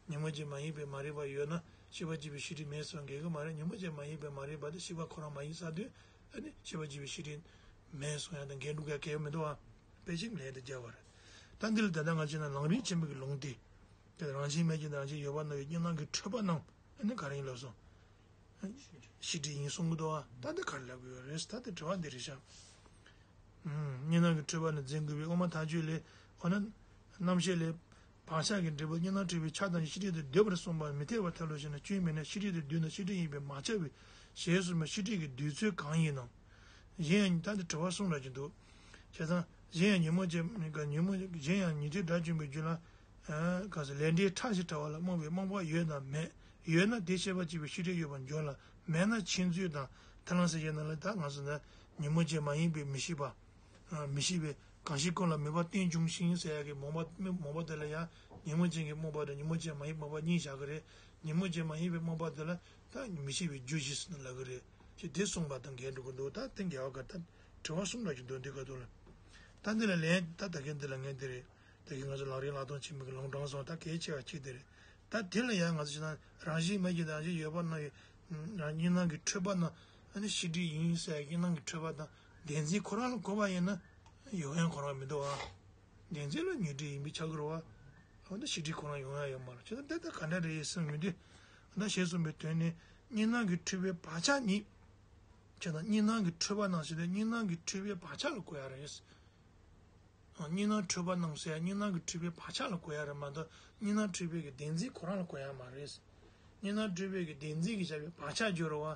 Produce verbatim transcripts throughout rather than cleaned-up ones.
ཉོན་མོངས་ཅན་མ་ཡིན་པའི་མ་རིག་པ་ཡོད་ན་ཤེས་པ་སྐྱེས་པའི་ཤེས་སྒྲིབ་མེད་སོང་འགལ་གི་མ་རེད། ཉོན་མོངས་ཅན་མ་ཡིན་པའི་མ་རིག་པ་དེ་ཤེས་པ་ཁོ་རང་མ་ཡིན་ས་དུས་ཨ་ནི་ཤེས་པ་སྐྱེས་པའི་ཤེས་སྒྲིབ་མེད་སོང་ཡང་དང་འགལ་འགྲོ་ག་གལ་མི་འདུག་ཨ། དཔེ་ཅིག་ལན་དུ་སྦྱར་བ་རེད། ད་འདི་ལ་ད་ལྟ་ང་བྱས་ན་ལམ་རིམ་ཆེན་མོའི་གི་ལུང་དེ། དེ་རང་བཞིན་མེད་ཀྱང་རང་བཞིན་ཡོད་པར་སྣང་བའི་གཉིས་སྣང་གི་འཁྲུལ་པ་རྣམས་ཨ་ནི་ག་རེ་ཡིན་ལབ་སོང་། ཤེས་སྒྲིབ་ཡིན་གསུང་གི་འདུག་ཨ། ད་འདི་ག་རེ་ལབ་དགོས་ཡོད་རེད། ད་འདི་དྲི་བ་འདི་རེད་ཤག་གཉིས་སྣང་གི་འཁྲུལ་པ་ནི་འཛིན་དགོས་པའི་དབུ་མ་ཐལ་འགྱུར་ལས། འོ་ན། རྣམ་བཤད་ལས། བག་ཆགས་ཀྱི་འབྲས་བུ་གཉིས་སྣང་འཁྲུལ་པའི་ཆ་དང་ཤེས་སྒྲིབ་དུ་འདོད་པར་གསུངས་པ་མི་འཐད་པར་ཐལ་ལོ་ཞེ་ན། སྐྱོན་མིན་ན་ཤེས་སྒྲིབ་དུ་འདོད་ན་ཤེས་སྒྲིབ་ཡིན་པས་མ་ཁྱབ་པས་ཞེས་གསུངས་པ་ཤེས་སྒྲིབ་ཀྱི་འདོད་ཚུལ་གང་ཡིན་ནམ། གཞན་ཡང་ད་འདི་དྲི་བ་གསུམ་རག་གི་འདུག་བྱས་ཙང་གཞན་ཡང་ཉོན་མོངས་ཅན་ཉོན་མོངས་གཞན་ཡང་ཉོན་མོངས་དགྲ་བཅོམ་པའི་རྒྱུད་ལ། ག་ཟེར་ལས་འབྲས་ཕྲ་ཞིང་ཕྲ་བ་ལ་རྨོངས་པའི་རྨོངས་པ་ཡོད་དམ་མེད། ཡོད་ན་དེ་ཤེས་པ་སྐྱེས་པའི་ཤེས་སྒྲིབ་ཡོད་པར་འགྱུར་ལ། མེད་ན་མཁྱེན་ཚུལ་དང་ཐལ་ལམ་ཟེར་ཡོད་ན་ལ་ད་ང་ཚོ་ན་ཉོན་མོངས་ཅན་མ་ཡིན་པའི་མི་ཤེས་པ། མི་ཤེས་པའི་གང་ཞིག་ཀུན་ལ་མོས་པ་རྟེན་འབྱུང་ཞིང་ཟེར་ཡ་གི་རྨོངས་པ་རྨོངས་པ་དེ་ལ་ཡང་ཉོན་མོངས་ཅན་གྱི་རྨོངས་པ་དང་ཉོན་མོངས་ཅན་མ་ཡིན་རྨོངས་པ་གཉིས་བཞག་གི་རེད། ཉོན་མོངས་ཅན་མ་ཡིན་པའི་རྨོངས་པ་དེ་ལ་ད་མི་ཤེས་པའི་རྒྱུ་ཞིག་ཟེར་ན་ལབ་གི་རེད། ཅེས་དེ་གསུངས་པ་དང་འགལ་འགྲོ་གི་འདུག་ད་དེ་འགལ་བ་ག་ད་དྲི་བ་གསུམ་ལ་ཅིག་འདུག་འདི་ག་འདུག་ལ། ད་འདི་ལ་ལན་ད་ད་གིན་འདི་ལ་ངས་འདི་རེད། ད་གིན་ང་ཚོ་ལམ་རིམ་ལྷག་མཐོང་ཆེན་མོའི་གི་ལུང་དྲངས་སོང་། ད་གལ་ཆེ་བ་གཅིག་འདི་རེད། ད་དེ་ལ་ཡང་ང་ཚོ་ཞེ་ན་རང་བཞིན་མེད་ཀྱི་རང་བཞིན་ཡོད་པར་སྣང་བའི་གཉིས་སྣང་གི་འཁྲུལ་པ་རྣམས་ཨ་ནི་ཤེས་སྒྲིབ་ཡིན་ཟེར་གཉིས་སྣང་གི་འཁྲུལ་པ་དང་བདེན་འཛིན་ཁོ་རང་ལ་གོ་བ་ཡིན་ན་ཡོང་ཡ་ཁོ་རང་མི་འདུག་ཨ། བདེན་འཛིན་ལ་ཉོན་སྒྲིབ་ཡིན་པས་ཁྱབ་ཀྱི་རེད་བ། འོ་ན་ཤེས་སྒྲིབ་ཁོ་རང་ཡོང་ཡ་ཡོད་མ་རེད། བྱས་ན་དེ་ལྟར་ག་འདྲ་རེད་ཟེར་མི་འདུག་ད་ཞེས་གསུངས་པའི་དོན་ནི་གཉིས་སྣང་གི་འཁྲུལ་པའི་བག་ཆགས་ཉིད། བྱས་ན་གཉིས་སྣང་གི་འཁྲུལ་པ་ནང་བཞིན་དུ་གཉིས་སྣང་གི་འཁྲུལ་པའི་བག་ཆགས་ལ་གོ་ཡ་རེད། གཉིས་སྣང་འཁྲུལ་པ་རྣམས་ཟེར་གཉིས་སྣང་གི་འཁྲུལ་པའི་བག་ཆགས་ལ་གོ་ཡ་རེད་མ་གཏོགས་གཉིས་སྣང་འཁྲུལ་པའི་གི་བདེན་འཛིན་ཁོ་རང་ལ་གོ་ཡ་མ་རེད། གཉིས་སྣང་འཁྲུལ་པའི་གི་བདེན་འཛིན་གྱི་བྱ་བའི་བག་ཆགས་སྦྱོར་བ་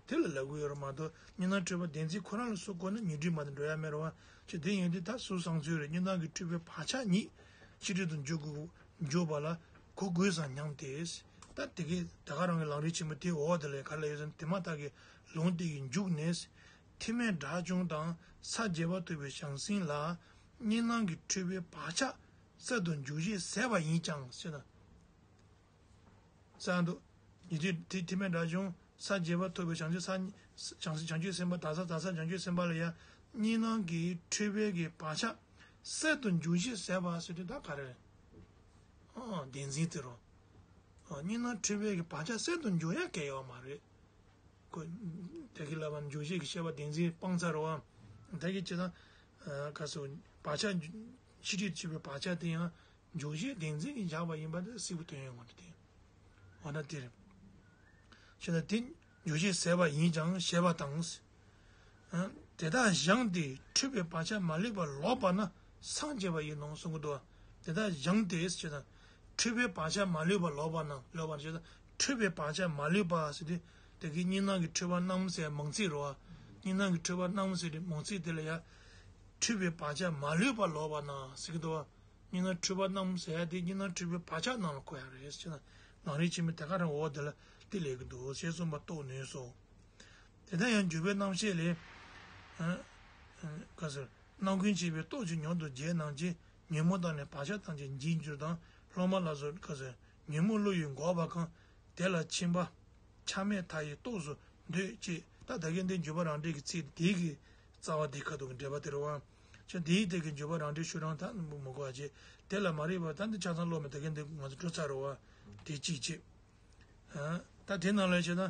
དེ་ལ་ལབ་དགོས་ཡོད་རེད་མ་གཏོགས་གཉིས་སྣང་འཁྲུལ་པ་བདེན་འཛིན་ཁོ་རང་ལ་སུ་གོ་ན་ཉོན་སྒྲིབ་མ་དང་འགྲོ་ཡ་མེད་རེད་བ། ཅེས་དེ་ཡིན་དུས་ད་སུ་སང་ཚོད་རེད། གཉིས་སྣང་གི་འཁྲུལ་པའི་བག་ཆགས་ཉིད་ཤེས་སྒྲིབ་ཏུ་འཇོག་དགོས་འཇོག་པ་ལ་གོ་དགོས་སམ་སྙམ་སྟེ། ད་དེ་གའི་ད་ག་རང་གི་ལམ་རིམ་ཆེན་མོ་དེའི་འོག་དེ་ལ་ག་ལ་ཡོད་ཟེར་ན་དེ་མ་ཐག་གི་ལུང་དེ་གི་མཇུག་ནས། ཐེག་དམན་དགྲ་བཅོམ་དང་ས་བརྒྱད་པ་ཐོབ་པའི་བྱང་སེམས་ལ་གཉིས་སྣང་གི་འཁྲུལ་པའི་བག་ཆགས་གསར་དུ་འཇུག་བྱེད་ཟད་པ་ཡིན་ཀྱང་ཟེར་ན། གསར་དུ་ཉིད་དུ་དེ་ཐེག་དམན་དགྲ་བཅོམ་ས་བརྒྱད་པ་ཐོབ་པའི་བྱང་ཆུབ་ས་བྱང་བྱང་ཆུབ་སེམས་དཔའ་དག་ས་དག་ས་བྱང་ཆུབ་སེམས་དཔའ་ལ་ཡང་གཉིས་སྣང་གི་འཁྲུལ་པའི་གི་བག་ཆགས་གསར་དུ་འཇུག་བྱེད་ཟད་པ་ཟེར་དུས་ད་ག་རེ་རེད། ཨ་བདེན་འཛིན་དེ་རོ། ཨ་གཉིས་སྣང་འཁྲུལ་པའི་གི་བག་ཆགས་གསར་དུ་འཇུག་ཡ་གལ་ཡོད་མ་རེད། ཁོ། དེ་གི་ལབ་པ་འཇུག་བྱེད་ཀྱི་ཤེས་པ་བདེན་འཛིན་སྤངས་ཚར་བ། དེ་གི་ཅི་དང་། ག་སོ། བག་ཆགས། ཤེས་སྒྲིབ་ཆེ་བའི་བག་ཆགས་དེ་ཡང་། འཇུག་བྱེད་བདེན་འཛིན་གྱིས་བཞག་པ་ཡིན་པ་དེ་གསལ་པོ་སྟོན་ཡོང་གི་འདུག་སྟེ། འོ་ན་དེ་རེད། ཅི་ན་དེ། འཇུག་བྱེད་ཟད་པ་ཡིན་ཀྱང་ཞེས་པ་དང་། དེ་དག་སྦྱངས་ཏེ་འཁྲུལ་པའི་བག་ཆགས་མ་ལུས་པ་ལོག་པ་ན་སངས་རྒྱས་པ་ཡིན་ནོ་གསུང་གི་འདུག་དེ་དག་སྦྱངས་ཏེ་ཅི་ན། འཁྲུལ་པའི་བག་ཆགས་མ་ལུས་པ་ལོག་པ་ན་ལོག་པ་ན་ཅི་ན། འཁྲུལ་པའི་བག་ཆགས་མ་ལུས་པ་ཟེར་དུས། དེ་གི་གཉིས་སྣང་གི་འཁྲུལ་པ་རྣམས་ཟེར་མང་ཚིག་རེད་བ། གཉིས་སྣང་གི་འཁྲུལ་པ་རྣམས་ཟེར་དུས་མང་ཚིག་དེ་ལ་ཡང་། འཁྲུལ་པའི་བག་ཆགས་མ་ལུས་པ་ལོག་པ་ན་ཟེར་གི་འདུག་བ། གཉིས་སྣང་འཁྲུལ་པ་རྣམས་ཟེར་ཡ་དེ་གཉིས་སྣང་འཁྲུལ་པའི་བག་ཆགས་རྣམས་ལ་གོ་ཡ་རེད་ཟེར་ན། ལམ་རིམ་ཆེན་མོའི་དེ་ག་རང་འོག་དེ་ལ་དེ་ལས་གི་འདུག་ཞེས་གསུངས་པ་རྟོགས་ནུས་སོ། དེ་ལྟར་ཡང་འཇུག་པའི་རྣམ་བཤད་ལས། ཨ། ཨ། ག་ཟེར། རྣམ་ཀུན་བྱེད་པའི་སྟོབས་ཀྱིས་མྱུར་དུ་བརྗེད་རྣམས་ཀྱི་ཉོན་མོངས་དག་ནི་བག་ཆགས་ཐམས་ཅད་འཇིག་འགྱུར་དང་སློབ་མ་ལ་སོགས་ག་ཟེར། ཉོན་མོངས་བློ་ཡིས་འགོག་པ་གང་། དེ་ལ་ཕྱིན་པ་ཆ་མེད་མཐའ་ཡས་རྟོགས་སུ་འདོད་ཅེས། ད་ད་གིན་འདི་འཇུག་པ་རང་འགྲེལ་གྱི་ཚིག་དེ་གི་རྩ་བ་དེ་ཁ་ཐུག་གི་འགྲེལ་པ་དེ་རེད་བ། ཅེས་དེའི་སྟེང་གི་འཇུག་པ་རང་འགྲེལ་ཤོག་གྲངས་ད་མི་གོ་བ་བྱས། དེ་ལ་མ་རིག་པ་ད་འདི་ཆ་ཚང་སློབ་མ་ད་གིན་འདི་ང་ཚོ་འགྲོ་ཚར་རེད་བ། དེ་གཅིག་བྱས། ད་དེ་ནང་ལ་བྱས་ན།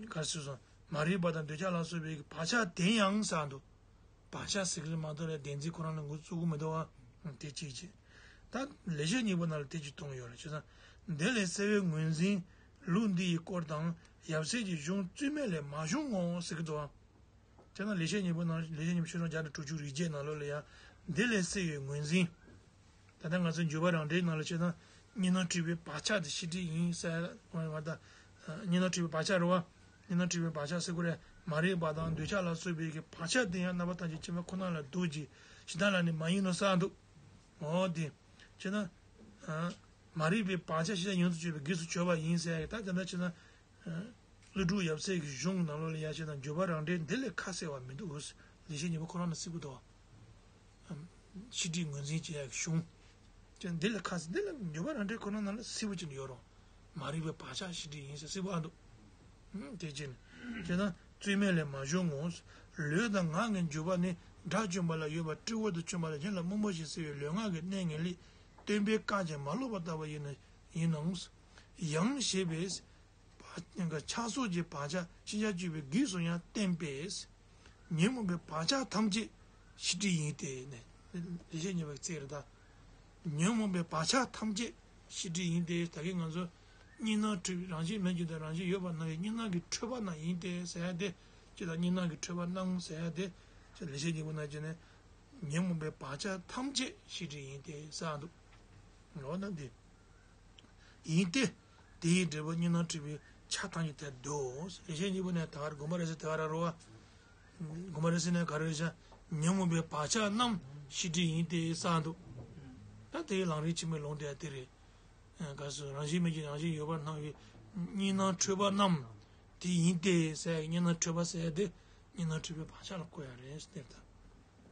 ག་རེ་ཟེར་སོང་། མ་རིག་པ་དང་འདོད་ཆགས་ལ་སོགས་པའི་བག་ཆགས་དེ་ཡང་ཟེར་འདུག་བག་ཆགས་ཟེར་གི་རེད་མ་གཏོགས་ལས་བདེན་འཛིན་ཁོ་རང་ལ་འགོ་བཙུགས་གི་མི་འདུག་བ། དེ་གཅིག་བྱས། ད་ལེགས་བཤད་སྙིང་པོ་ནང་ལ་དེ་གཅིག་གཏོང་ཡོད་རེད་བྱས་ཙང་། འདི་ལས་གསལ་བའི་ངོས་འཛིན་ལུགས་འདི་ཡི་སྐོར་དང་ཡབ་སྲས་ཀྱི་གཞུང་རྩོད་མེད་ལས་མ་བྱུང་ངོ་ཟེར་གི་འདུག་བ། བྱས་ན་ལེགས་བཤད་སྙིང་པོ་ནང་ལེགས་བཤད་སྙིང་པོ་ཤོག་གྲངས་བརྒྱ་དང་དྲུག་ཅུ་རེ་བརྒྱད་ནང་ལོགས་ལ་ཡང་འདི་ལས་གསལ་བའི་ངོས་འཛིན། ད་ལྟ་ང་ཚོ་འཇུག་པ་རང་འགྲེལ་ནང་ལ་བྱས་ན་གཉིས་སྣང་འཁྲུལ་པའི་བག་ཆགས་དེ་ཤེས་སྒྲིབ་ཡིན་ཟེར་བ་དང་། གཉིས་སྣང་འཁྲུལ་པའི་བག་ཆགས་རེད་བ། གཉིས་སྣང་འཁྲུལ་པའི་བག་ཆགས་ཟེར་དགོས་རེད། མ་རིག་པ་དང་འདོད་ཆགས་ལ་སོགས་པའི་གི་བག་ཆགས་དེ་ཡང་རྣམ་པ་ཐམས་ཅད་མཁྱེན་པ་ཁོ་ན་ལ་འདུ་བྱེད་ཇི་ལྟ་ལ་ནི་མ་ཡིན་ནོ་ཟེར་འདུག་འོ་དེ། བྱས་ན། མ་རིག་པའི་བག་ཆགས་ཤེས་བྱ་ཡོངས་སུ་གཅོད་པའི་གེགས་སུ་གྱུར་པ་ཡིན་ཟེར་ཡ་ད་དེ་འདྲ་བྱས་ན། ཀླུ་སྒྲུབ་ཡབ་སྲས་ཀྱི་གཞུང་ནང་ལོགས་ལ་ཡ་བྱས་ན་འཇུག་པ་རང་འགྲེལ་འདི་ལས་ཁ་གསལ་བ་མི་འདུག་ལེགས་བཤད་སྙིང་པོ་ཁོ་རང་ནས་གསལ་པོ་འདུག་བ། ཤེས་སྒྲིབ་ངོས་འཛིན་བྱེད་ཡག་གི་གཞུང་། ཅེས་འདི་ལ་ཁ་གསལ་འདི་ལ་འཇུག་པ་རང་འགྲེལ་ཁོ་ན་ནང་ལ་གསལ་པོ་ཅིག་ཡོད་རུང་། མ་རིག་པའི་བག་ཆགས་ཤེས་སྒྲིབ་ཡིན་ཟེར་གསལ་པོ་ཨ་འདུག་དེ་བྱས་ནས། བྱས་ན་རྩོད་མེད་ལས་མ་བྱུང་ངོ་། ལུས་དང་ངག་གི་འཇུག་པ་ནི་དགྲ་བཅོམ་པ་ལ་ཡོད་པ་སྤྲེའུ་དང་མཆོད་པ་ལ་གཞན་ལ་རྨོངས་པ་ཞེས་གསལ་བའི་ལུས་ངག་གི་གནད་ངེས་ལས་སྟོན་པས་བཀག་ཅིང་མ་བསླབས་པ་ལྟ་བུ་ཡིན་ན་ཡིན་ནའང་། ཡང་ཞེས་པས། བག་ཆགས་སོགས་ཀྱི་བག་ཆགས་ཕྱིན་ཅི་ལོག་གི་དུས་སུ་ཡང་བསྟན་པས། ཉོན་མོངས་པའི་བག་ཆགས་ཐམས་ཅད་ཤེས་སྒྲིབ་ཡིན་ཏེ། ནས་ལེགས་བཤད་སྙིང་པོའི་ཚིག་རེད་ད། ཉོན་མོངས་པའི་བག་ཆགས་ཐམས་ཅད་ཤེས་སྒྲིབ་ཡིན་ཏེ། ད་གིན་ང་ཚོ་གཉིས་སྣང་འཁྲུལ་པའི་རང་བཞིན་མེད་ཀྱང་ད་རང་བཞིན་ཡོད་པར་སྣང་བའི་གཉིས་སྣང་གི་འཁྲུལ་པ་རྣམས་ཡིན་ཏེ་ཟེར་ཡ་དེ། ཅི་ལྟར་གཉིས་སྣང་གི་འཁྲུལ་པ་རྣམས་ཟེར་ཡ་དེ། ཅི་ལེགས་བཤད་སྙིང་པོ་ནང་བྱས་ནས། ཉོན་མོངས་པའི་བག་ཆགས་ཐམས་ཅད་ཤེས་སྒྲིབ་ཡིན་ཏེ་ཟེར་འདུག་འོ་ན་འདི། ཡིན་ཏེ། དེ་ཡི་འབྲས་བུ་གཉིས་སྣང་འཁྲུལ་པའི་ཆ་ཐམས་ཅད་དེར་འདུའོ། ལེགས་བཤད་སྙིང་པོ་ནས་ད་གར་དགོངས་པ་རེད་ཟེར་དེ་ག་ར་རོ་བ། དགོངས་པ་རེད་ཟེར་ནས་ག་རེ་རེད་ཤག་ཉོན་མོངས་པའི་བག་ཆགས་རྣམས་ཤེས་སྒྲིབ་ཡིན་ཏེ་ཟེར་འདུག་ད་དེའི་ལམ་རིམ་ཆེན་མོའི་ལུང་དེ་ཡང་དེ་རེད། ག་སོ་རང་བཞིན་མེད་ཀྱི་རང་བཞིན་ཡོད་པར་སྣང་བའི་གཉིས་སྣང་འཁྲུལ་པ་རྣམས་དེ་ཡིན་ཏེ་ཟེར་ཡ་གཉིས་སྣང་འཁྲུལ་པ་ཟེར་ཡ་དེ་གཉིས་སྣང་འཁྲུལ་པའི་བག་ཆགས་ལ་གོ་ཡ་རེད་ཟེར་ད།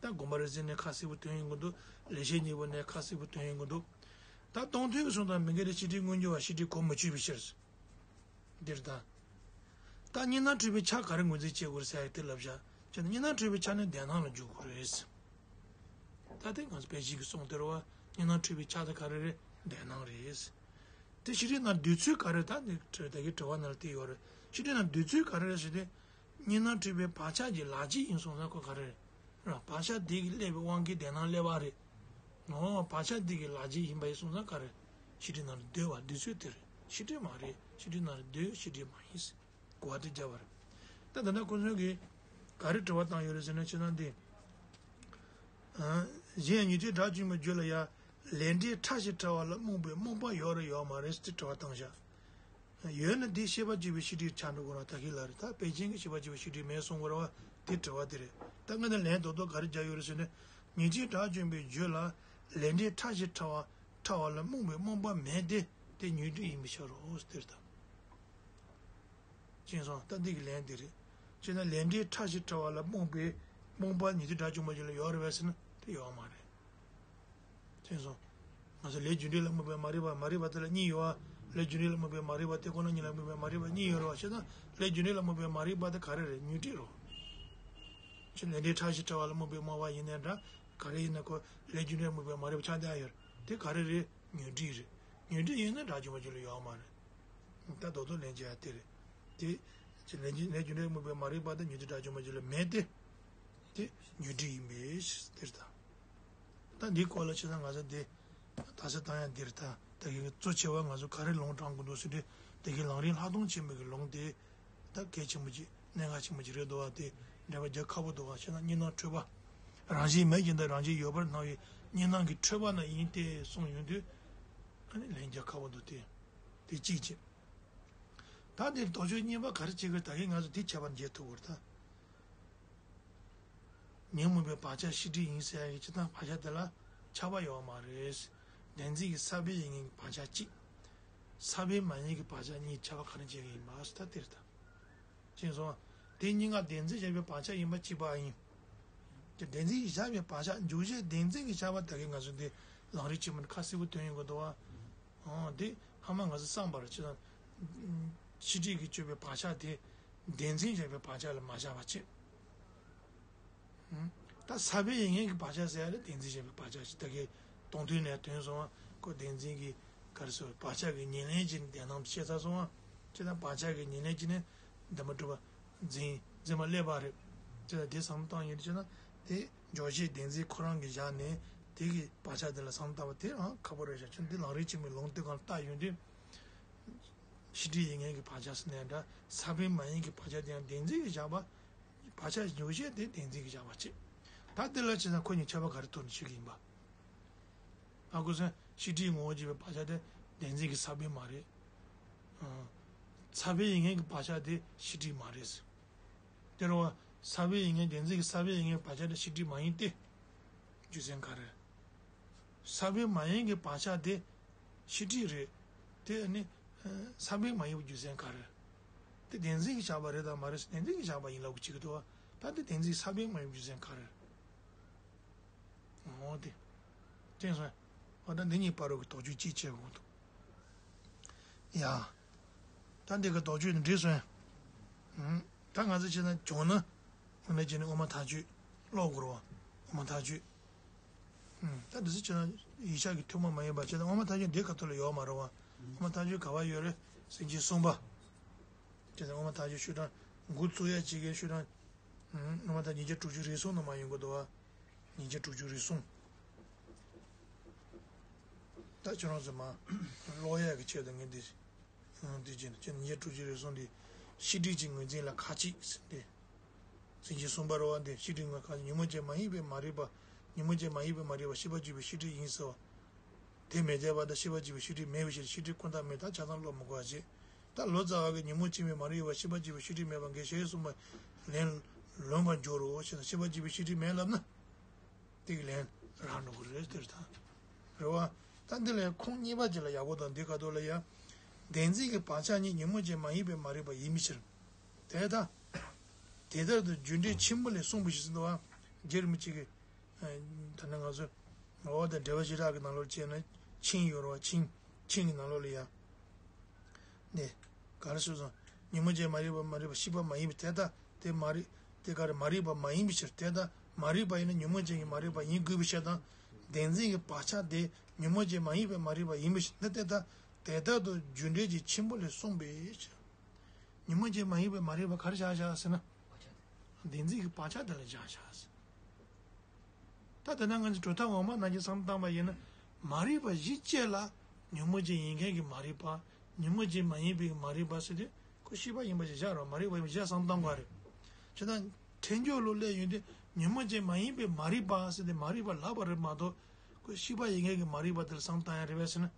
ད་དགོངས་པ་རེད་ཟེར་ནས་ཁ་གསལ་པོ་སྟོན་ཡོང་གི་འདུག་ལེགས་བཤད་སྙིང་པོ་ནས་ཁ་གསལ་པོ་སྟོན་ཡོང་གི་འདུག་ད་སྟོང་ཐུན་གྱི་གསུང་དང་མི་འགལ་ཏེ་ཤེས་སྒྲིབ་མངོན་གྱུར་བ་ཤེས་སྒྲིབ་གོ་མི་ཆོད་པའི་ཕྱིར། འདིར་ད། ད་གཉིས་སྣང་འཁྲུལ་པའི་ཆ་ག་རེ་ངོས་འཛིན་བྱེད་དགོས་ཟེར་ཡ་དེ་ལབ་བཞག་ཅེ་ན་གཉིས་སྣང་འཁྲུལ་པའི་ཆ་ནི་བདེན་སྣང་ལ་འཇུག་དགོས་རེད། ད་དེ་ང་ཚོ་དཔེ་ཆའི་གི་གསུང་དེ་རེད་བ། གཉིས་སྣང་འཁྲུལ་པའི་ཆ་དེ་ག་རེ་རེད། བདེན་སྣང་རེད། དེ་ཤེས་སྒྲིབ་ནང་འདུས་ཚུལ་ག་རེ་ད་ནི་ད་གི་དྲི་བ་ནང་ལ་དེ་ཡོད་རེད། ཤེས་སྒྲིབ་ནང་འདུས་ཚུལ་ག་རེ་རེད་ཟེར་ཏེ། གཉིས་སྣང་འཁྲུལ་པའི་བག་ཆགས་ཀྱི་ལག་རྗེས་ཡིན་སོང་ཙང་ཁོ་ག་རེ་རེད། རང་བག་ཆགས་དེ་གི་སླེབས་པའི་དབང་གིས་བདེན་སྣང་སླེབས་པ་རེད། འོ་བག་ཆགས་དེ་གི་ལག་རྗེས་ཡིན་པ་ཡིན་སོང་ཙང་ག་རེ། ཤེས་སྒྲིབ་ནང་ལ་འདུས་པ་འདུས་ཚུལ་དེ་རེད། ཤེས་སྒྲིབ་མ་རེད། ཤེས་སྒྲིབ་ནང་ལ་འདུས་ཤེས་སྒྲིབ་མ་ཡིན། གོ་བ་དེ་རྒྱབ་པ་རེད། ད་ད་ལྟ་ཁོ་ཚོས་གི་ག་རེ་དྲི་བ་བཏང་ཡོད་རེད་ཟེར་ན་ཕྱི་ནང་འདི། གཞན་ཡང་ཉོན་ཅིག་དགྲ་བཅོམ་པའི་རྒྱུད་ལ་ཡང་ལས་འབྲས་ཕྲ་ཞིང་ཕྲ་བ་ལ་རྨོངས་པའི་རྨོངས་པ་ཡོད་རེད་ཡོད་མ་རེད་ཟེར་དྲི་བ་བཏང་བཞག་ཡོད་ན་དེ་ཤེས་པ་གཅིག་པའི་ཤེས་སྒྲིབ་ཆགས་འགྲོ་དགོས་ར། ད་གིན་ལ་རེད། ད་དཔེ་ཅན་གྱི་ཤེས་པ་གཅིག་པའི་ཤེས་སྒྲིབ་མེད་གསུང་དགོས་ར་བ། དེ་དྲི་བ་དེ་རེད། ད་ངས་ནི་ལན་རྡོག་རྡོག་ག་རེ་རྒྱག་ཡོད་རེད་ཟེར་ན། ཉོན་ཅིག་དགྲ་བཅོམ་པའི་རྒྱུད་ལ་ལས་འབྲས་ཕྲ་ཞིང་ཕྲ་བ་ཕྲ་བ་ལ་རྨོངས་པའི་རྨོངས་པ་མེད་དེ། དེ་ཉོན་སྒྲིབ་ཡིན་པའི་ཕྱིར་རོ་ཟེར་ད། ཅེས་སོང་ད་འདི་གི་ལན་འདི་རེད། ཅེ་ན་ལས་འབྲས་ཕྲ་ཞིང་ཕྲ་བ་ལ་རྨོངས་པའི་རྨོངས་པ་ཉོན་ཅིག་དགྲ་བཅོམ་པའི་རྒྱུད་ལ་ཡོད་རེད་པས་ཟེར་ན་དེ་ཡོད་མ་རེད། ཅེས་སོང་། ང་ཚོ་ལས་རྒྱུ་འབྲས་ལ་རྨོངས་པའི་མ་རིག་པ་མ་རིག་པ་དེ་ལ་གཉིས་ཡོད་པ། ལས་རྒྱུ་འབྲས་ལ་རྨོངས་པའི་མ་རིག་པ་དེ་ཁོ་ན་ཉིད་ལ་རྨོངས་པའི་མ་རིག་པ་གཉིས་ཡོད་རེད་བ། ཅེ་ན་ལས་རྒྱུ་འབྲས་ལ་རྨོངས་པའི་མ་རིག་པ་དེ་ག་རེ་རེད། ཉོན་སྒྲིབ་རོ། ཅེ་ལས་འབྲས་ཕྲ་ཞིང་ཕྲ་བ་ལ་རྨོངས་པའི་རྨོངས་པ་ཡིན་ནའི་འདྲ། ག་རེ་ཡིན་ན་ཁོ་ལས་རྒྱུ་འབྲས་རྨོངས་པའི་མ་རིག་པ་ཆགས་བསྡད་ཡོད་རེད། དེ་ག་རེ་རེད། ཉོན་སྒྲིབ་རེད། ཉོན་སྒྲིབ་ཡིན་ན་དགྲ་བཅོམ་པའི་རྒྱུད་ལ་ཡོད་མ་རེད། ད་རྡོག་རྡོག་ལན་རྒྱག་ཡ་དེ་རེད། དེ། ཅི་ལས་རྒྱུ་ལས་རྒྱུ་འབྲས་རྨོངས་པའི་མ་རིག་པ་དང་ཉོན་སྒྲིབ་དགྲ་བཅོམ་པའི་རྒྱུད་ལ་མེད་དེ། དེ་ཉོན་སྒྲིབ་ཡིན་པས་དེ་ལྟ། ད་འདིའི་སྐོར་ལ་ཆ་ཚང་ང་ཚོ་འདི་དག་ས་བཏང་ཡ་འདིར་ད་ད་གི་གཙོ་ཆེ་བ་ང་ཚོ་ག་རེ་ལུང་དྲངས་དགོས་འདུག་ཟེར་དུས་ད་གི་ལམ་རིམ་ལྷག་མཐོང་ཆེན་པོའི་གི་ལུང་དེ། ད་གལ་ཆེན་པོ་ཅིག་གནད་འགག་ཆེན་པོ་ཅིག་རེད་འདུག་བ། དེ་འགྲེལ་པ་རྒྱག་ཁག་པོ་འདུག་བ། ཆ་ཚང་གཉིས་སྣང་འཁྲུལ་པ། རང་བཞིན་མེད་ཀྱང་ད་རང་བཞིན་ཡོད་པར་སྣང་བའི་གཉིས་སྣང་གི་འཁྲུལ་པ་ན་ཡིན་ཏེ་གསུངས་ཡོང་དུས། ཨ་ནི་ལན་རྒྱག་ཁག་པོ་འདུག་སྟེ། དེ་གཅིག་བྱས། ད་འདིར་དོགས་གཅོད་གཉིས་པ་ག་རེ་བྱེད་དགོས། ད་གིན་ང་ཚོ་དེ་ཁྱད་པར་འབྱེད་ཐུབ་དགོས་རེད་ད། ཉོན་མོངས་པའི་བག་ཆགས་ཤེས་སྒྲིབ་ཡིན་ཟེར་ཡ་གི་ཅི་ལྟར་བག་ཆགས་དེ་ལ་ཁྱབ་པ་ཡོད་མ་རེད། བདེན་འཛིན་གྱི་ས་བོན་ཡིན་མཁན་གྱི་བག་ཆགས་གཅིག་ས་བོན་མ་ཡིན་གྱི་བག་ཆགས་གཉིས་ཁྱབ་པ་ག་རེ་བྱེད་ཀྱི་ཡིན་པ་ཟེར་ད་དེ་རེད་ད། ཅེས་སོ། དེ་གཉིས་ཀ་བདེན་འཛིན་བྱས་པའི་བག་ཆགས་ཡིན་པ་གཅིག་པ་ཡིན། དེ་བདེན་འཛིན་གྱིས་བཞག་པའི་བག་ཆགས་འཇུག་བྱེད་བདེན་འཛིན་གྱིས་བཞག་པ་ད་གིན་ང་ཚོ་འདི་ལམ་རིམ་ཆེན་མོ་ནས་ཁ་གསལ་པོ་སྟོན་ཡོང་གི་འདུག་བ། ཨོ་དེ་ཧ་མ་ང་ཚོ་བསམ་པར་ཅི་དང་། ཤེས་སྒྲིབ་ཀྱིས་བསྐྱོད་པའི་བག་ཆགས་དེ་བདེན་འཛིན་བྱས་པའི་བག་ཆགས་ལ་མ་བཞག་པ་བྱེད། ད་ས་བོན་ཡིན་མཁན་གྱི་བག་ཆགས་ཟེར་ཡ་ལ་བདེན་འཛིན་བྱས་པའི་བག་ཆགས་ཤིག་ད་གིན་སྟོང་ཐུན་ནས་ཐོན་སོང་བ། ཁོ་བདེན་འཛིན་གྱི་ག་རེ་ཟེར་བག་ཆགས་ཀྱི་ཉེར་ལེན་གྱི་བདེན་སྣང་དུ་ཤེས་ཚར་སོང་བ། ཅི་ལྟར་བག་ཆགས་ཀྱི་ཉེར་ལེན་གྱི་ནི་འདུན་མ་གྲུབ་པ་འཛིན་འཛིན་པ་སླེབས་པ་རེད། ཅི་ལྟར་དེ་བསམ་བློ་བཏང་ཡོང་དུས་ཅི་ན་དེ་འཇོག་བྱེད་བདེན་འཛིན་ཁོ་རང་གིས་བཞག་ནས་དེ་གི་བག་ཆགས་དེ་ལ་བསམ་བློ་བཏང་བ་དེ་རང་ཁག་པོ་རེད་ཤག་ཅི་འདི་ལམ་རིམ་ཆེན་མོའི་ལུང་དེ་གང་ལ་བལྟ་ཡོང་དུས། ཤེས་སྒྲིབ་ཡིན་མཁན་གྱི་བག་ཆགས་ཟེར་ནའི་འདྲ། ས་བོན་མ་ཡིན་གྱི་བག་ཆགས་དེ་ཡང་བདེན་འཛིན་གྱིས་བཞག་པ། བག་ཆགས་འཇོག་བྱེད་དེ་བདེན་འཛིན་གྱིས་བཞག་པ་བྱེད། ད་དེ་ལ་བྱས་ན་ཁོ་གཉིས་ཁྱད་པར་ག་རེ་ཐུག་ནས་ཤེས་ཀྱི་ཡིན་པ། ཨ་ཁུ་སོང་། ཤེས་སྒྲིབ་ངོ་བོ་འབྱེད་པའི་བག་ཆགས་དེ་བདེན་འཛིན་གྱི་ས་བོན་མ་རེད། ཨ། ས་བོན་ཡིན་མཁན་གྱི་བག་ཆགས་དེ་ཤེས་སྒྲིབ་མ་རེད། དེ་རེད་བ། ས་བོན་ཡིན་མཁན་བདེན་འཛིན་གྱི་ས་བོན་ཡིན་མཁན་བག་ཆགས་དེ་ཤེས་སྒྲིབ་མ་ཡིན་ཏེ། རྒྱུ་མཚན་ག་རེ། ས་བོན་མ་ཡིན་གྱི་བག་ཆགས་དེ་ཤེས་སྒྲིབ་རེད། དེ་ནི་ས་བོན་མ་ཡིན་པའི་རྒྱུ་མཚན་ག་རེ། དེ་བདེན་འཛིན་གྱིས་བཞག་པ་རེད་དམ་མ་རེད། བདེན་འཛིན་གྱིས་བཞག་པ་ཡིན་ལབ་དགོས་ཀྱི་འདུག་བ། ད་དེ་བདེན་འཛིན་ས་བོན་མ་ཡིན་པའི་རྒྱུ་མཚན་ག་རེ། འོ་དེ། དེ་སོང་། འོ་ད་འདི་གཉིས་བར་རོ་གི་དོགས་གཅོད་ཅིག་བྱེད་དགོས་འདུག་ཡ། ད་འདི་གི་དོགས་གཅོད་འདི་འགྲིག་སོང་། ཨུམ། ད་ང་ཚོ་བྱས་ན་བྱུང་ན། དངོས་གནས་བྱས་ན་དབུ་མ་ཐག་ཆོད་ཀློག་དགོས་རེད་བ། དབུ་མ་ཐག་ཆོད། ཨུམ། ད་འདི་ཚོ་བྱས་ན་ཡིག་ཆ་གི་ཐུན་མོང་མ་ཡིན་པ་བྱས་ན་དབུ་མ་ཐག་ཆོད་འདི་ཁ་ཐུག་ལ་ཡོད་མ་རེད་བ། དབུ་མ་ཐལ་འགྱུར་ག་བ་ཡོད་རེད། སེམས་ཅན་གསུམ་པ། དེ་ནས་དབུ་མ་ཐལ་འགྱུར་ཤོག་གྲངས་འགོ་བཙུགས་ཡ་གཅིག་གི་ཤོག་གྲངས། ཨུམ། དབུ་མ་ཐལ་ཉིས་བརྒྱ་དྲུག་ཅུ་རེ་གསུམ་ནང་མ་ཡོང་གི་འདུག་བ། ཉིས་བརྒྱ་དྲུག་ཅུ་རེ་གསུམ། ད་ཁྱོད་རང་ཚོ་མ་ཀློག་ཡ་གི་ཆེད་དུ་ངས་འདི། ཨུམ། འདི་བྱས་ནས་ཁྱོད་ཉིས་བརྒྱ་དྲུག་ཅུ་རེ་གསུམ་འདི། ཤེས་སྒྲིབ་ཀྱི་ངོས་འཛིན་ལ་ཁ་ཅིག་ཟེར་ཏེ། སེམས་ཅན་གསུམ་པ་རེད་བ། འདི་ཤེས་སྒྲིབ་ངོས་ཁ་ཅིག་ཉོན་མོངས་ཅན་མ་ཡིན་པའི་མ་རིག་པ། ཉོན་མོངས་ཅན་མ་ཡིན་པའི་མ་རིག་པ་ཤེས་པ་བརྒྱུད་པའི་ཤེས་སྒྲིབ་ཡིན་ཟེར་བ། དེ་མི་འཐད་པ་དང་ཤེས་པ་བརྒྱུད་པའི་ཤེས་སྒྲིབ་མེད་པའི་ཕྱིར། ཤེས་སྒྲིབ་ཀུན་བཏགས་མིན་ལྟར་ཆ་ཚང་ཀློག་མི་དགོས་པ་བྱེད། ད་ལོ་ཙཱ་བ་གིས་ཉོན་མོངས་ཅན་མའི་མ་རིག་པ་ཤེས་པ་བརྒྱུད་པའི་ཤེས་སྒྲིབ་མེད་པ་འགའི་ཞེས་གསུངས་པ་ལན་ལོན་པར་འགྱུར་རོ་ཞེ་ན། ཤེས་པ་བརྒྱུད་པའི་ཤེས་སྒྲིབ་མེད་ལབ་ན། དེ་གི་ལན་རག་འགྲོ་གི་རེད་དེར་ཐང་། རེད་བ། ད་འདི་ལ་ཡང་ཁུངས་གཉིས་པ་ཅིག་ལ་ཡག་པོ་དང་འདི་ག་དོ་ལ་ཡང་། བདེན་འཛིན་གྱི་བག་ཆགས་ཉིད་ཉོན་མོངས་ཅན་མ་ཡིན་པའི་མ་རིག་པ་ཡིན་པའི་ཕྱིར། དེ་ལྟ། དེ་ལྟར་དུ་རྒྱུ་འབྲས་ཆེན་པོ་ལས་གསུངས་པའི་ཕྱིར་ཟེར་འདུག་བ། རྗེ་རིན་པོ་ཆེ་གིས། ད་ནི་ང་ཚོ། ངོ་བོ་དང་འབྲེལ་བ་བྱེ་བྲག་གི་ནང་ལོགས་བྱས་ན་ཆིངས་ཡོད་རེད་བ། ཆིངས། ཆིངས་ཀྱི་ནང་ལོགས་ལ་ཡང་། ནས། ག་རེ་ཟེར་སོང་། ཉོན་མོངས་ཅན་མ་རིག་པ་མ་རིག་པ་ཤེས་པ་མ་ཡིན་པའི་དེ་ལྟ། དེ་མ་རིག་དེ་ག་རེ་མ་རིག་པ་མ་ཡིན་པའི་ཕྱིར་དེ་ལྟ། མ་རིག་པ་ཡིན་ན་ཉོན་མོངས་ཅན་གྱི་མ་རིག་པ་ཡིན་དགོས་པའི་ཕྱིར་དང་། བདེན་འཛིན་གྱི་བག་ཆགས་དེ་ཉོན་མོངས་ཅན་མ་ཡིན་པའི་མ་རིག་པ་ཡིན་པའི་ཕྱིར་ན་དེ་ལྟ། དེ་ལྟར་དུ་རྒྱུ་འབྲས་ཀྱི་ཆེན་པོ་ལས་གསུངས་པའི་ཕྱིར། ཉོན་མོངས་ཅན་མ་ཡིན་པའི་མ་རིག་པ་ག་རེ་བཞག་བཞག་ཟེར་ན། བདེན་འཛིན་གྱི་བག་ཆགས་དེ་ལ་བཞག་བཞག་ཟེར། ད་དེ་ན་ང་ཚོས་གྲུབ་མཐའ་འོག་མ་ནང་བཞིན་བསམ་བློ་བཏང་བ་ཡིན་ན། མ་རིག་པ་གཞི་བཅས་ལ་ཉོན་མོངས་ཅན་ཡིན་མཁན་གྱི་མ་རིག་པ། ཉོན་མོངས་ཅན་མ་ཡིན་པའི་མ་རིག་པ་ཟེར་དུས་ཁོ་ཤེས་པ་ཡིན་པ་ཞིག་བཞག་རོགས། མ་རིག་པ་ཡིན་པ་བཞག་བསམ་བློ་བཏང་དགོས་རེད། བྱས་ཙང་ཐལ་འགྱུར་ལོ་སླེབས་ཡོང་དུས་ཉོན་མོངས་ཅན་མ་ཡིན་པའི་མ་རིག་པ་ཟེར་ཏེ་མ་རིག་པ་ལབ་པ་རེད་མ་གཏོགས། ཁོ་ཤེས་པ་ཡིན་མཁན་གྱི་མ་རིག་པ་དེ་ལ་བསམ་བློ་བཏང་ཡ་རེད་པས་ཟེར་ན།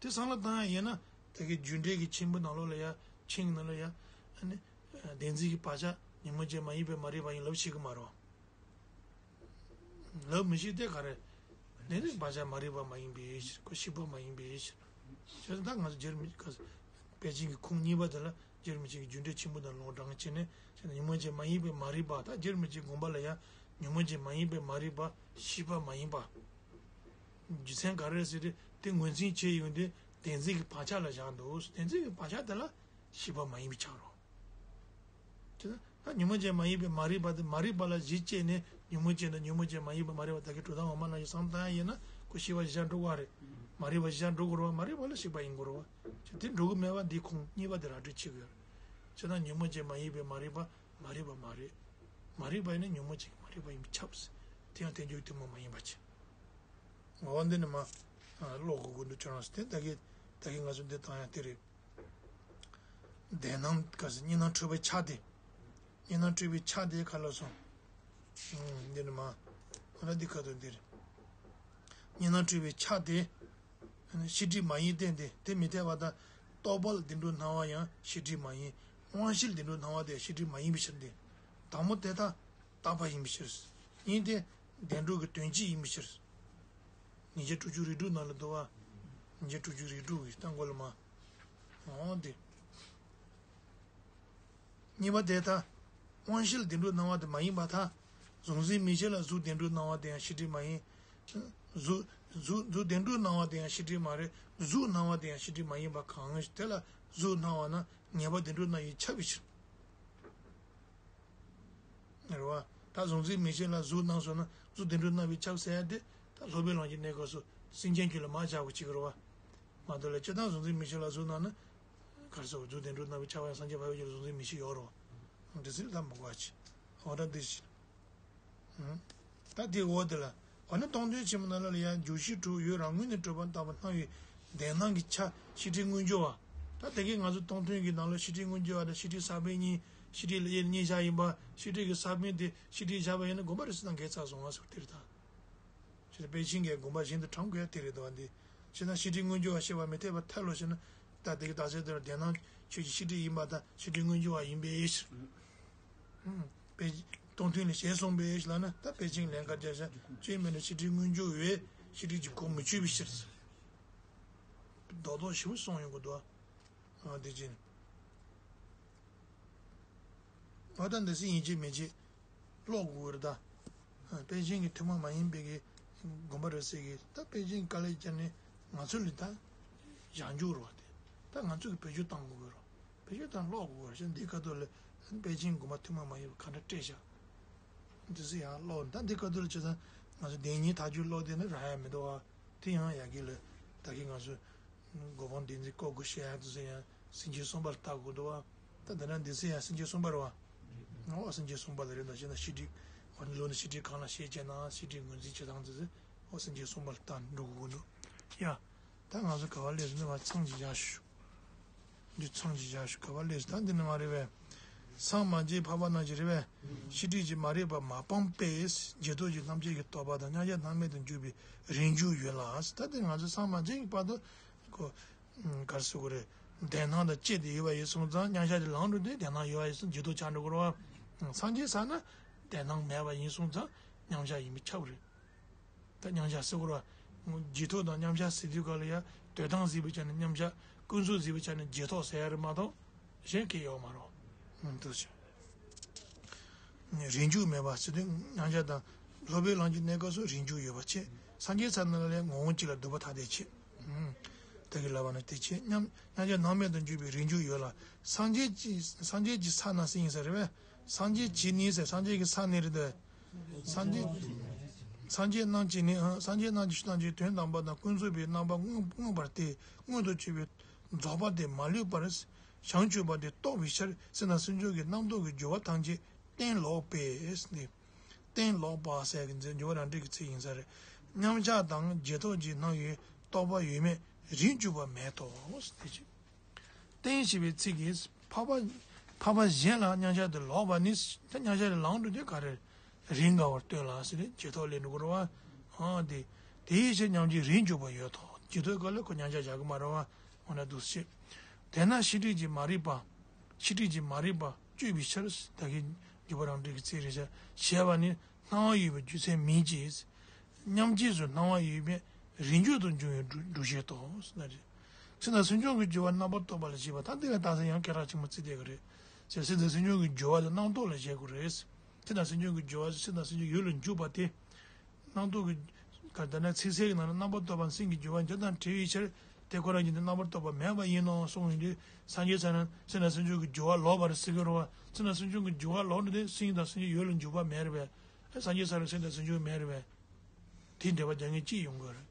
དེ་བསམ་བློ་བཏང་ཡ་ཡིན་ན་དེ་གའི་རྒྱུ་འབྲས་ཀྱི་ཆེན་པོ་ནང་ལོགས་ལ་ཡ། ཆིངས་ནང་ལོགས་ཡ། ཨ་ནི། བདེན་འཛིན་གྱི་བག་ཆགས་ཉོན་མོངས་ཅན་མ་ཡིན་པའི་མ་རིག་པ་ཡིན་ལབ་ཤེས་ཀྱི་མ་རེད། ལབ་མི་ཤེས་དེ་ག་རེ། བདེན་འཛིན་བག་ཆགས་མ་རིག་པ་མ་ཡིན་པའི་ཕྱིར། ཁོ་ཤེས་པ་མ་ཡིན་པའི་ཕྱིར། བྱས་ཙང་ད་ང་ཚོ་རྗེ་རིན་པོ་ཆེ་པེ་ཅིང་གི་ཁུངས་གཉིས་པ་དེ་ལ་རྗེ་རིན་པོ་ཆེ་གི་རྒྱུ་འབྲས་ཆེན་པོ་དང་ལུང་དྲངས་བྱས་ནས་བྱས་ན་ཉོན་མོངས་ཅན་མ་ཡིན་པའི་མ་རིག་པ། ད་རྗེ་རིན་པོ་ཆེའི་དགོངས་པ་ལ་ཡང་ཉོན་མོངས་ཅན་མ་ཡིན་པའི་མ་རིག་པ་ཤེས་པ་མ་ཡིན་པ། རྒྱུ་མཚན་ག་རེ་ཟེར་ཏེ་དེ་ངོས་འཛིན་བྱས་ཡོང་དུས་བདེན་འཛིན་གྱི་བག་ཆགས་ལ་བཞག་འདུག་བདེན་འཛིན་གྱི་བག་ཆགས་དེ་ལ་ཤེས་པ་མ་ཡིན་པ་ཆགས་རོ། དེ་ན་ད་ཉོན་མོངས་ཅན་མ་ཡིན་པའི་མ་རིག་པ་དེ་མ་རིག་པ་ལ་གཞི་བཅས་ནས་ཉོན་མོངས་ཅན་དང་ཉོན་མོངས་ཅན་མ་ཡིན་པའི་མ་རིག་པ་དག་གི་གྲུབ་མཐའ་འོག་མ་ནང་བཞིན་བསམ་བློ་བཏང་ཡ་ཡིན་ན་ཁོ་ཤེས་པ་གཞི་བཞག་འགྲོ་དགོས་རེད། མ་རིག་པ་གཞི་བཞག་འགྲོ་དགོས་རེད་བ། མ་རིག་པ་ལ་ཤེས་པ་ཡིན་དགོས་རེད་བ། ཅི་དེ་འགྲོ་གི་མེད་པ་འདི་ཁུངས་གཉིས་པ་དེ་ར་སྤྲོད་བྱེད་དགོས་རེད། བྱས་ན་ཉོན་མོངས་ཅན་མ་ཡིན་པའི་མ་རིག་པ་མ་རིག་པ་མ་རེད། མ་རིག་པ་ཡིན་ན་ཉོན་མོངས་ཅན་གྱི་མ་རིག་པ་ཡིན་པས་ཁྱབ་ཟེར། དེ་ཡང་ཐལ་འགྱུར་ཐུན་མོང་མ་ཡིན་པ་ཅི། ངོ་བོ་འདི་ནི་མ། ཀློག་དགོས་དགོས་འདུག་ཁྱོད་རང་ཟེར་ཏེ་ད་གི་ད་གི་ང་ཚོ་འདི་བཏང་ཡ་དེ་རེད། བདེན་སྣང་ག་ཟེར་གཉིས་སྣང་འཁྲུལ་པའི་ཆ་དེ། གཉིས་སྣང་འཁྲུལ་པའི་ཆ་དེ་ག་ལ་སོང་། ཨུམ། འདི་ནི་མ། ང་ལ་འདི་ག་དུ་འདིར། གཉིས་སྣང་འཁྲུལ་པའི་ཆ་དེ། ཤེས་སྒྲིབ་མ་ཡིན་བསྟན་ཏེ། དེ་མི་འཐད་པ་དང་། རྟོག་པ་ལ་བདེན་གྲུབ་སྣང་བ་ཡང་ཤེས་སྒྲིབ་མ་ཡིན། དབང་ཤེས་ལ་བདེན་གྲུབ་སྣང་བ་དེ་ཡང་ཤེས་སྒྲིབ་མ་ཡིན་པའི་ཕྱིར་ཏེ། དང་པོ་དེ་དག་རྟག་པ་ཡིན་པའི་ཕྱིར། གཉིས་དེ་བདེན་གྲུབ་ཀྱི་དོན་སྤྱི་ཡིན་པའི་ཕྱིར། ཉིས་བརྒྱ་དྲུག་ཅུ་རེ་དྲུག་ནང་ལ་འདུག་བ། ཉིས་བརྒྱ་དྲུག་ཅུ་རེ་དྲུག་གི་ལྟ་མགོ་ལ་མ། འོང་སྟེ། གཉིས་པ་དེ་ལྟ། དབང་ཤེས་ལ་བདེན་གྲུབ་སྣང་བ་དེ་མ་ཡིན་པར་ཐལ། གཟུང་འཛིན་མིག་ཤེས་ལ་གཟུགས་བདེན་གྲུབ་སྣང་བ་དེ་ཡང་ཤེས་སྒྲིབ་མ་ཡིན། གཟུགས་གཟུགས་གཟུགས་བདེན་གྲུབ་སྣང་བ་དེ་ཡང་ཤེས་སྒྲིབ་མ་རེད། གཟུགས་སྣང་བ་དེ་ཡང་ཤེས་སྒྲིབ་མ་ཡིན་པ་གང་ཞིག་དེ་ལ་གཟུགས་སྣང་བ་ན་ངེས་པ་བདེན་གྲུབ་སྣང་བས་ཁྱབ་པའི་ཕྱིར། རེད་བ། ད་གཟུང་འཛིན་མིག་ཤེས་ལ་གཟུགས་སྣང་སོང་ན་གཟུགས་བདེན་གྲུབ་སྣང་བས་ཁྱབ་ཟེར་ཡ་དེ་ད་སློབ་དཔོན་ལམ་གྱི་གནས་སྐབས་སུ་སེམས་ཅན་རྒྱུད་ལ་མར་བཞག་དགོས་ཅིག་རེད་བ། མ་གཏོགས་ལས་སྤྱིར་བཏང་གཟུང་འཛིན་མིག་ཤེས་ལ་གཟུགས་སྣང་ན། ག་རེ་ཟེར་བ། གཟུགས་བདེན་གྲུབ་སྣང་བས་ཁྱབ་པ་ཡང་སངས་རྒྱས་འཕགས་པའི་ཁྱབ་ལ་གཟུང་འཛིན་མིག་ཤེས་ཡོད་རེད་བ། འདི་ཚོ་ལ་ད་མི་གོ་བ་ཅི། འོ་ད་འདི་ཞིག་ད་དེའི་འོག་དེ་ལ། འོ་ན་སྟོང་ཐུན་ཆེན་མོ་ནང་ལ་ཡང་འཇུག་གཞི་དྲུག་ཡུལ་རང་ངོས་ནས་གྲུབ་པ་ལྟ་བུ་སྣང་བའི་བདེན་སྣང་གི་ཆ་ཤེས་སྒྲིབ་མངོན་གྱུར་བ། ད་དེ་གའི་ང་ཚོ་སྟོང་ཐུན་གྱི་ནང་ལ་ཤེས་སྒྲིབ་མངོན་གྱུར་བ་དང་ཤེས་སྒྲིབ་ས་བོན་གཉིས་ཤེས་སྒྲིབ་ལ་དབྱེར་གཉིས་བཞག་ཡིན་པ། ཤེས་སྒྲིབ་ཀྱི་ས་བོན་དེ་ཤེས་སྒྲིབ་བཞག་པ་ཡིན་ན་དགོངས་པ་རེ་སུ་དང་འགལ་ཚར་སོང་བ་ཟེར་དེ་རེད་ད། ཞེས་པེ་ཅིང་གི་དགོངས་པ་བཞིན་དུ་དྲང་དགོས་ཡ་དེ་རེད་དོ་འདི། ཞེ་ན་ཤེས་སྒྲིབ་མངོན་གྱུར་བ་ཤེས་པ་མི་འཐད་པར་ཐལ་ལོ་ཞེ་ན། ད་དེ་གི་དག་ཆ་དེར་བདེན་སྣང་ཆོས་ཀྱི་ཤེས་སྒྲིབ་ཡིན་པ་དང་ཤེས་སྒྲིབ་མངོན་གྱུར་བ་ཡིན་པའི་ཕྱིར། པེ་སྟོང་ཐུན་ལས་ཞེས་གསུངས་པའི་ལ་ན་ད་པེ་ཅིང་ལན་ཁ་རྒྱབ་བཞག་ཅེས་མེད་ན་ཤེས་སྒྲིབ་མངོན་གྱུར་བས་ཤེས་སྒྲིབ་ཀྱི་གོ་མི་ཆོད་པའི་ཕྱིར། རྡོག་རྡོག་ཞིབ་མོ་གསུངས་ཡོང་གི་འདུག་ཨ། དེ་ཅན། ང་ད་འདི་སྲིད་ཡིན་གཅིག་མིན་གཅིག་ཀློག་དགོས་རེད་ད། པེ་ཅིང་གི་ཐུན་མོང་མ་ཡིན་པའི་གི་དགོངས་པ་རེད་ཟེར་གི་ད་པེ་ཅིང་དཀའ་ལས་བརྒྱབ་ནས་ང་ཚོ་ལ་ད་བཞག་འཇུག་རེད་བ་དེ། ད་ང་ཚོ་གི་བེད་སྤྱོད་བཏང་དགོས་རེད། བེད་སྤྱོད་བཏང་ཀློག་དགོས་རེད། འདི་ཁ་ཐུག་ལ་པེ་ཅིང་དགོངས་པ་ཐུན་མོང་མ་ཡིན་པ་ག་འདྲ་སྤྲད་བཞག་འདི་ཚོ་ཡང་ཀློག་ད་འདི་ཁ་ཐུག་ལ་བྱས་ཙང་ང་ཚོ་བདེན་གཉིས་ཐག་གཅོད་ཀློག་དེ་ནི་རག་ཡ་མི་འདུག་བ། དེ་ཡང་ཡ་གི་ལ་ད་གི་ང་ཚོ། གོ་འཕང་བདེན་འཛིན་བཀོད་དགོས་ཤེས་ཡ་དུ་ཟེར་ཡང་སེམས་བསྐྱེད་གསུམ་པ་ལ་ལྟ་དགོས་འདུག་བ། ད་འདི་ན་འདི་ཚེ་ཡང་སེམས་བསྐྱེད་གསུམ་པ་རེད་བ། འོ་སེམས་བསྐྱེད་གསུམ་པ་ལ་རེད་ད་ཞེ་ན་ཤེས་སྒྲིབ་འོ་ནི་ལོ་ནི་ཤེས་སྒྲིབ་གང་ལ་ཤེས་བྱས་ན་ཤེས་སྒྲིབ་ངོས་འཛིན་བྱེད་སྟངས་དེ་ཚེ་འོ་སེམས་བསྐྱེད་གསུམ་པ་ལ་ལྟ་འགྲོ་དགོས་འདུག་ཡ། ད་ང་ཚོ་ག་བ་སླེབས་སོང་ན་མཚམས་ཅིག་བཞག་ཞུ། འདི་མཚམས་ཅིག་བཞག་ཞུ་ག་བ་སླེབས་སོང་ད་འདི་ནི་མ་རེད་པས། སངས་མ་རྒྱས་འཕགས་པ་རྣམས་ཀྱི་རེད་པས། ཤེས་སྒྲིབ་ཀྱིས་མ་རིག་པ་མ་སྤངས་པས་རྗེས་ཐོབ་ཀྱི་རྣམ་མཁྱེན་གྱི་རྟོགས་པ་དང་མཉམ་གཞག་སྣང་མེད་དུ་འཇུག་པའི་རིང་འཇུག་ཡོད་ལ། ད་འདི་ང་ཚོ་སངས་མ་རྒྱས་ཀྱི་བར་དུ་ཁོ་ག་རེ་ཟེར་དགོས་རེད། བདེན་སྣང་དང་བཅས་ཏེ་ཡོད་པ་ཡིན་སོང་ཙང་མཉམ་གཞག་དེ་ལངས་འགྲོ་དུས་བདེན་སྣང་ཡོད་པ་ཡིན་སོང་རྗེས་ཐོབ་ཆགས་འགྲོ་དགོས་རེད་བ། སངས་རྒྱས་ས་ན་བདེན་སྣང་མེད་པ་ཡིན་སོང་ཙང་མཉམ་གཞག་ཡིན་པས་ཁྱབ་རེད། ད་མཉམ་གཞག་ཟེར་དགོས་རེད་བ། རྗེས་ཐོབ་དང་མཉམ་གཞག་ཟེར་དུས་ག་ལ་ཡ་དོན་དམ་གཟིགས་པའི་ཆ་ནས་མཉམ་གཞག་ཀུན་རྫོབ་གཟིགས་པའི་ཆ་ནས་རྗེས་ཐོབ་ཟེར་ཡ་རེད་མ་གཏོགས་གཞན་གང་ཡང་ཡོད་མ་རེད། འདུག་ཅིང་། རིང་འཇུག་མེད་པ་ཟེར་དུས་མཉམ་གཞག་དང་སློབ་པའི་ལམ་གྱི་གནས་སྐབས་སུ་རིང་འཇུག་ཡོད་པ་བྱས། སངས་རྒྱས་ས་ན་ལས་ངོ་བོ་གཅིག་ལ་སྡུད་པ་ཐ་དད་བྱས། ད་གི་ལབ་པ་ན་དེ་བྱས་མཉམ་མཉམ་གཞག་སྣང་མེད་དུ་འཇུག་པའི་རིང་འཇུག་ཡོད་ལ། སངས་རྒྱས་ཀྱི་སངས་རྒྱས་ཀྱི་ས་ན་ཟེར་ཡིན་ས་རེད་པས། སངས་རྒྱས་ཀྱི་ནི་ཟེར་སངས་རྒྱས་ཀྱི་ས་ནི་རེད་དེ། སངས་རྒྱས། སངས་རྒྱས་རྣམས་ཀྱི་ནི་ཨང་སངས་རྒྱས་རྣམས་ཀྱི་ཞུ་སྟངས་ཀྱི་དོན་དམ་པ་དང་ཀུན་རྫོབ་པའི་རྣམ་པ་མངོན་མངོན་པར་ཏེ་མངོན་དུ་གྱུར་པའི་རྫོགས་པ་དེ་མ་ལུས་པར་བྱང་ཆུབ་པ་དེ་རྟོགས་པའི་ཕྱིར་སེམས་དང་སེམས་བྱུང་གི་རྣམ་རྟོག་གི་སྦྱོར་བ་ཐམས་ཅད་གཏན་ལོག་པས་ནི། གཏན་ལོག་པ་ཟེར་གྱི་མཛད་སྦྱོར་བ་རང་འགྲེལ་གྱི་ཚིག་ཡིན་ས་རེད། མཉམ་གཞག་དང་རྗེས་ཐོབ་ཀྱི་སྣང་བའི་རྟོག་པ་ཡོད་མེད་རིང་འཇུག་པ་མེད་དོ། དེ་ཅི། རྟེན་ཞེས་པའི་ཚིག་གིས་འཕགས་པ་འཕགས་པ་གཞན་ལ་མཉམ་གཞག་ཏུ་ལོག་པ་ནི་མཉམ་གཞག་ལས་ལངས་འགྲོ་དུས་ག་རེ་རིང་དགའ་བར་སྟོན་ལ་ཟེར་ནས་རྗེས་ཐོབ་ལས་འགྲོ་དགོས་རེད་བ། ཨང་དེ་དེ་ཡི་ཕྱིར་མཉམ་གཞག་རིང་འཇུག་པ་ཡོད་དོ། རྗེས་ཐོབ་སྐབས་ལ་ཁོ་མཉམ་གཞག་བཞག་གི་མ་རེད་བ། འོ་ན་འདུག་སེ། དེས་ན་ཤེས་སྒྲིབ་ཀྱིས་མ་རིག་པ། ཤེས་སྒྲིབ་ཀྱིས་མ་རིག་པ་གཅོད་པའི་ཕྱིར་ད་གིན་འཇུག་པ་རང་འགྲེལ་གྱི་ཚིག་རེད་ཤག་ཞེས་པ་ནི་སྣང་བ་ཡོད་པའི་རྒྱུ་མཚན་མིན་གྱི། མཉམ་རྗེས་སུ་སྣང་བ་ཡོད་པས་རིང་འཇུག་ཏུ་འབྱུང་བའི་སྒྲུབ་བྱེད་དོ་ཟེར་ན་རེད། སེམས་དང་སེམས་བྱུང་གི་སྦྱོར་བ་རྣམ་པར་རྟོག་པ་ལ་བྱེད་པ་ད་འདི་ལ་བརྟག་ས་ཡང་སྐད་གྲགས་ཆེན་པོ་བརྩི་བསྡད་ཀྱི་རེད། ཟེར་སེམས་དང་སེམས་བྱུང་གི་སྦྱོར་བ་དེ་རྣམ་རྟོག་ལ་བྱེད་དགོས་རེད། སེམས་དང་སེམས་བྱུང་གི་སྦྱོར་བ་སེམས་དང་སེམས་བྱུང་ཡུལ་ལ་འཇུག་པ་དེ། རྣམ་རྟོག་གི་ག་ད་ནི་ཚིག་གསལ་གྱི་ནང་ན་རྣམ་པར་རྟོག་པ་སེམས་ཀྱི་སྦྱོར་བ་འདི་དང་བྲལ་བའི་ཕྱིར་དེ་ཁོ་རང་ཉིད་ནི་རྣམ་པར་རྟོག་པ་མེད་པ་ཡིན་ནོ་གསུངས་ཡོང་དུས་སངས་རྒྱས་ས་ན་སེམས་དང་སེམས་བྱུང་གི་སྦྱོར་བ་ལོག་པར་ཟེར་གྱི་རེད་བ། སེམས་དང་སེམས་བྱུང་གི་སྦྱོར་བ་ལོག་འགྲོ་དུས་སེམས་དང་སེམས་བྱུང་ཡུལ་ལ་འཇུག་པ་མེད་རེད་པས། སངས་རྒྱས་ས་ན་སེམས་དང་སེམས་བྱུང་མེད་རེད་པས། དེ་འགྲེལ་པ་རྒྱག་མཁན་གཅིག་ཡོང་དགོས་རེད།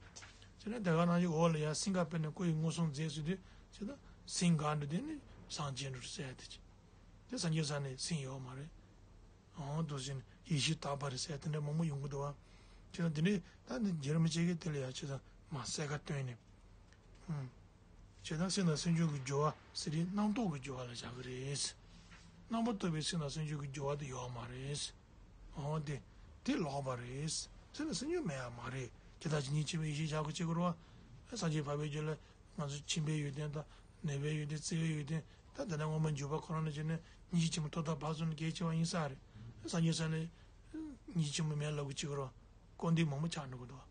ཟེར་ན་དེ་ག་ནང་བཞིན་འོག་ལ་ཡང་སིང་ག་པེ་ནི་སྐུ་ཡི་མངོན་སུམ་མཛད་ཟེར་དུས་ཟེར་ན་སིང་ག་འདྲ་དེ་ནི་སངས་རྒྱས་འགྲོ་ཟེར་ཡ་དེ་ཅི། དེ་སངས་རྒྱས་ས་ནས་སིང་ཡོད་མ་རེད། འོང་དུ་ཟིན་ཡེ་ཤེས་དག་པ་རེད་ཟེར་དེ་འདྲ་མང་པོ་ཡོང་གི་འདུག་བ། བྱས་ན་དེ་འདྲའི་ད་འདི་རྒྱལ་བ་རིན་པོ་ཆེ་གིས་དེ་ལ་ཡང་བྱས་ཙང་མ་གསལ་ཁ་བཏོན་ནས། ཧུམ། བྱས་ཙང་སེམས་དང་སེམས་བྱུང་གི་སྦྱོར་བ་ཟེར་དེ་རྣམ་རྟོག་གི་སྦྱོར་བ་ལ་བཞག་གི་རེད། རྣམ་པར་རྟོག་པའི་སེམས་དང་སེམས་བྱུང་གི་སྦྱོར་བ་དེ་ཡོད་མ་རེད། འོང་དེ་དེ་ལོག་པ་རེད། སེམས་དང་སེམས་བྱུང་མེད་ཡ་མ་རེད། དེ་དག་ཅིག་ཉིད་ཆེན་པོའི་ཡེ་ཤེས་བཞག་གི་བྱེད་དགོས་རེད་བ། སངས་རྒྱས་འཕགས་པའི་རྒྱུད་ལ། ང་ཚོ་ཁྱིམ་པའི་ཡོན་ཏན་དང་ནུས་པའི་ཡོན་ཏན་བརྩེ་བའི་ཡོན་ཏན་ད་ལྟ་ནས་སྔོན་མ་འཇུག་པ་ཁོ་རང་ནས་བྱས་ནས་སྙིང་རྗེ་ཆེན་པོ་ཐོག་མཐའ་བར་གསུམ་ནས་གལ་ཆེ་བ་ཡིན་ས་རེད། སངས་རྒྱས་ས་ནས་སྙིང་རྗེ་ཆེན་པོ་མེད་ལབ་གི་ཅིག་རོ། སྐུར་འདེབས་མང་པོ་ཆགས་འགྲོ་གི་འདུག་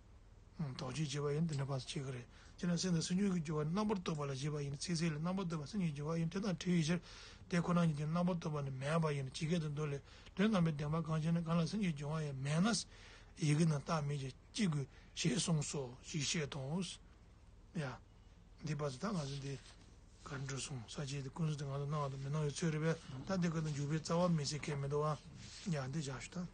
དོགས་གཅོད་བྱས་པ་ཡིན་འདི་འདྲ་བར་བྱེད་ཀྱི་རེད། བྱས་ན་སེམས་དང་སེམས་བྱུང་གི་སྦྱོར་བ་རྣམ་པར་རྟོག་པ་ལ་བྱེད་པ་ཡིན་ཚིག་གསལ་ལས་རྣམ་པར་རྟོག་པ་སེམས་ཀྱི་སྦྱོར་བ་ཡིན་དེ་དང་བྲལ་བའི་ཕྱིར་དེ་ཁོ་ན་ཉིད་ཀྱི་རྣམ་པར་རྟོག་པ་ནི་མེད་པ་ཡིན་ཇི་སྐད་དུ་མདོ་ལས་དོན་དམ་པའི་བདེན་པ་གང་ཞེ་ན་གང་ལ་སེམས་ཀྱི་སྦྱོར་བ་ཡང་མེད་ན་ཡི་གེ་ནི་རྟགས་མེད་ཅིང་གཅིག་དགོས་ཞེས་གསུངས་སོ་ཞེས་བཤད་དོ། ཡ། འདི་བར་དུ་ད་ང་ཚོ་འདི་གར་འགྲོ་སོང་ས་བཅད་འདི་ཀུན་གསལ་དུ་ང་ཚོ་གནང་བ་དང་མི་གནང་བའི་ཚོད་རེད་པས་ད་འདི་ཀ་ནས་འཇུག་པའི་རྩ་བ་མི་ཟེར་མཁན་མི་འདུག་ཨ། ཡ་འདི་བཞག་ཞུ་ད།